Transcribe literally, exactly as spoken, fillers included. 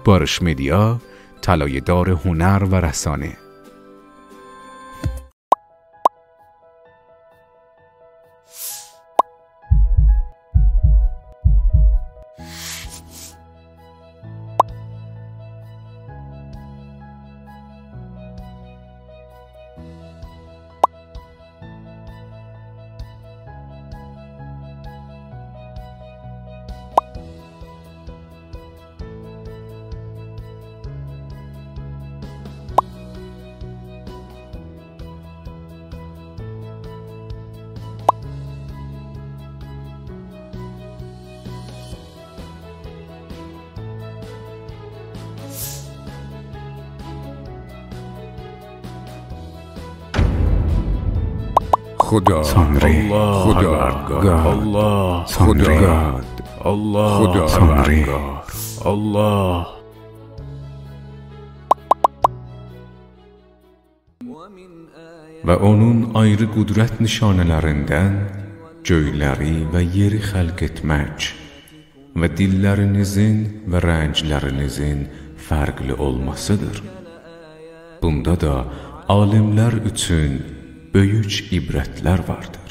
باریش مدیا، طلایه‌دار هنر و رسانه. خدا، تانری، خدا، پروردگار، الله، تانری، خدا، الله، خدا، تانری، پروردگار، الله. و اونون آیری قدرت نشانه‌لریندن گؤیلری و یئری خلق ائتمک و دیللرینیزین و رنگلرینیزین فرقلی اولماسیدیر. بوندا دا عالیملر اوچون بؤیوک عبرتلر واردیر.